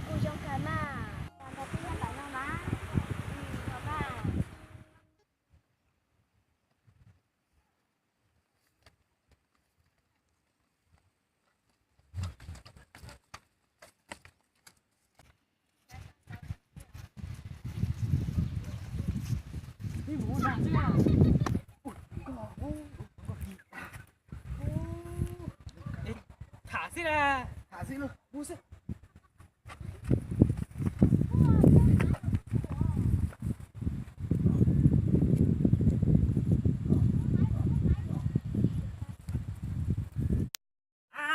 Kuj zoo kawg mas, nrog peb nyob ntawm no mas. Tham xwb na, tham xwb na, mus xwb.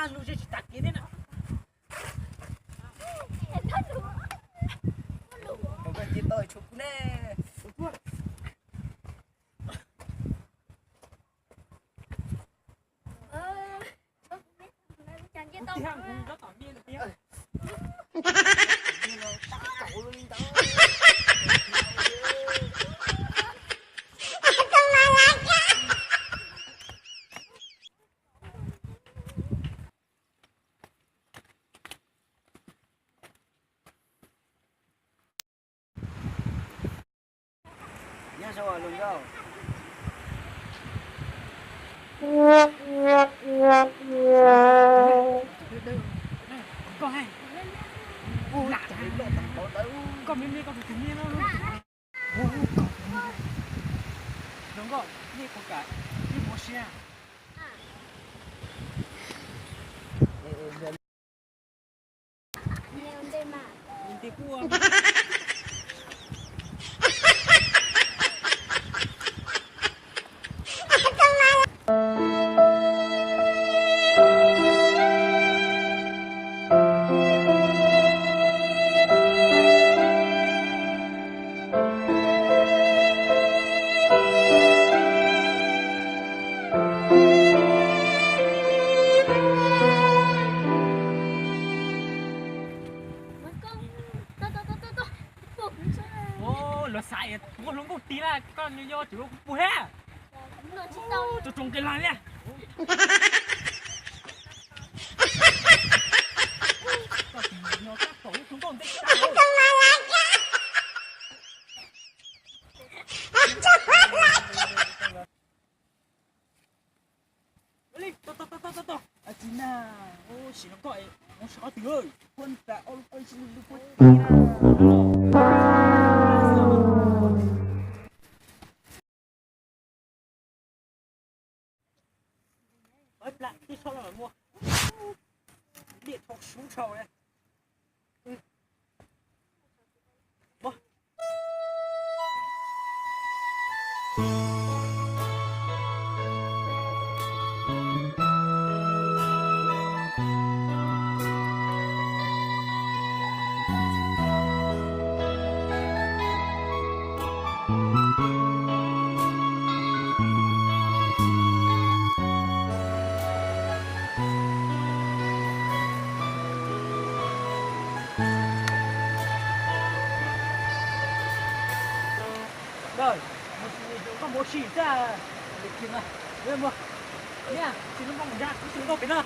Lub zeb tsis tas kev thiab na. Koj nce tau tshuav kuv ne. Nyob zoo hluas nkauj. Koj, koj me me koj tus niag no. Hluas nkauj, nej puas kam ib hmos siab? Lawv xav muab hluas nkauj tis na, koj nyo nyo tsis lub kuv pus thiab. Tsoom tsoom nqes los li. Tsis na, sim no koj mus sab qhov twg, puab nram ob lub puab ib lub puab tib na. Pab plam tib tshoj no muaj diaj tshau sub tshau li. Koj mus ua si xwb, mus, niam, tsis lub npoj mus ya, tsis lub npoj pem no.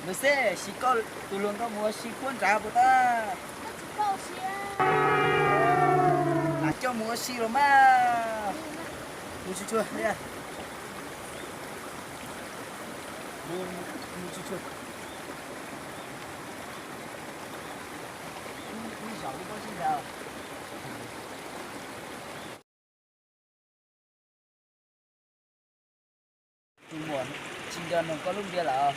Mus xwb, sim koj tus hluas nkauj mus ua si puab nrad puas tau? Lam coj mus ua si los mas. Mus tsuag tsuag li. Mus tsuag tsuag. Ib zaug lub pob zeb ntawd. Tus muam tsis Yog nug koj lub npe lawm?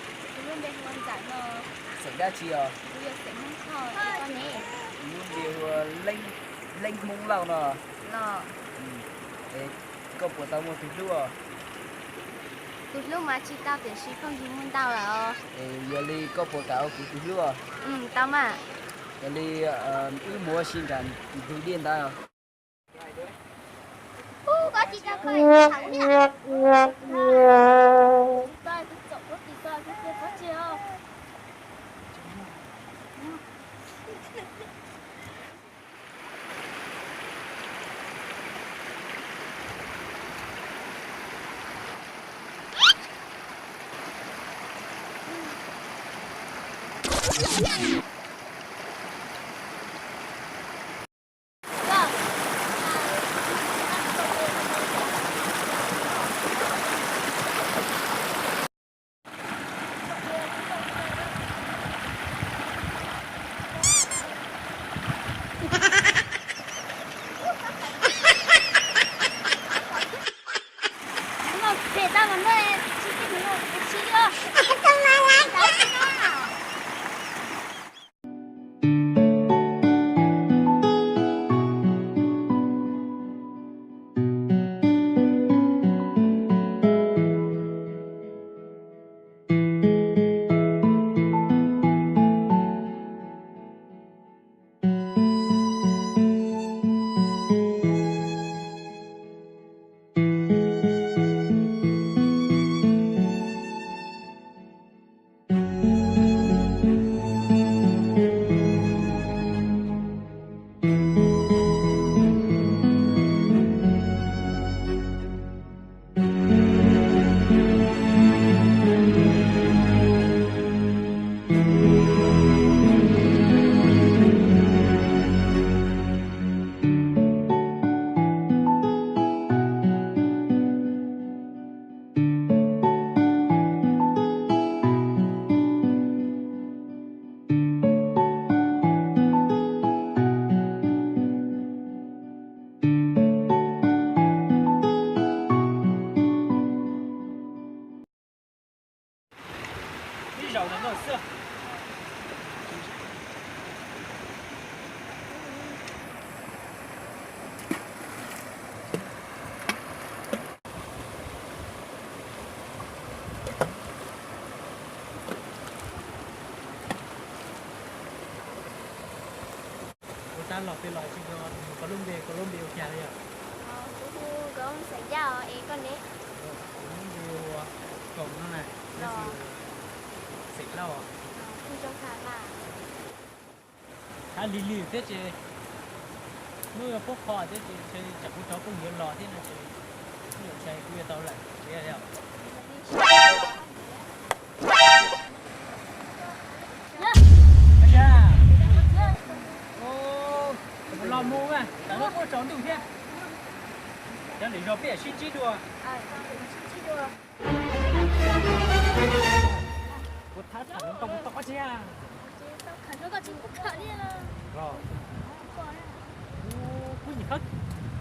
Xeem dab tsi os? Lub npe hu ua Leej Hmoob Lauj no. Koj puas tau muaj tus hlub os? Tus hlub mas tsis tau tiam sis phooj ywg muaj ntau lawm. Yog li koj puas kam ua kuv tus hlub os? Tau mas. Yog li wb mus ua si nram ntug dej ntawd. Ib zaug ntawm no xwb. Ua tab los peb los tsis yog koj lub npe, koj lub npe ua cas yog? Kuv hu Nkauj Xeem Yaj os, es koj ne? Kuv lub npe hu Koom no na, Xeem Lauj. Hab lig lig thiab ces muab pub kho thiab ces tsam kuv cov phooj ywg los thiab no ces kuv yuav tau lawm. Los mus, tam no kuj tsaus ntuj thiab. Cov lwm zaus peb sib ntsib dua. Kuv thab tham hluas nkauj puas tau dab tsi a? Kuv nim khawb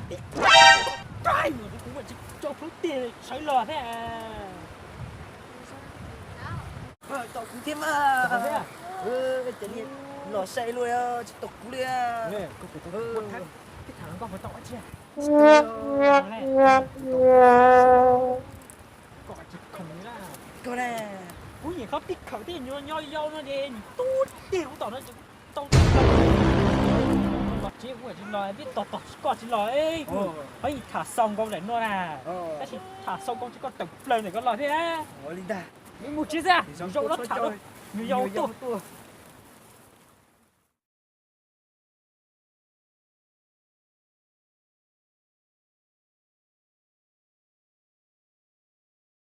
tib kaij mus kuv tsis tso plhuav tiag sawv los thiab. Tos kuv thiab mas. Cov niag los sai luaj tsis tos kuv li. Peb tham hluas nkauj puas tau dab tsi? Koj tsis khoom li na. Koj ne? Kuv nim khawb tib khawm thiab nyob yau no ces nim tub tiag kuv tom no tau tib khawm. Los tsev kuv tsis los, peb tos tos koj tsis los, kuv pheej tham xaus nkaus ntawm no na. Tab sis tham xaus nkaus tsis koj tawm plaws ntawm koj los thiab. Mus tsev xwb, zaum no tham nws yau tuaj.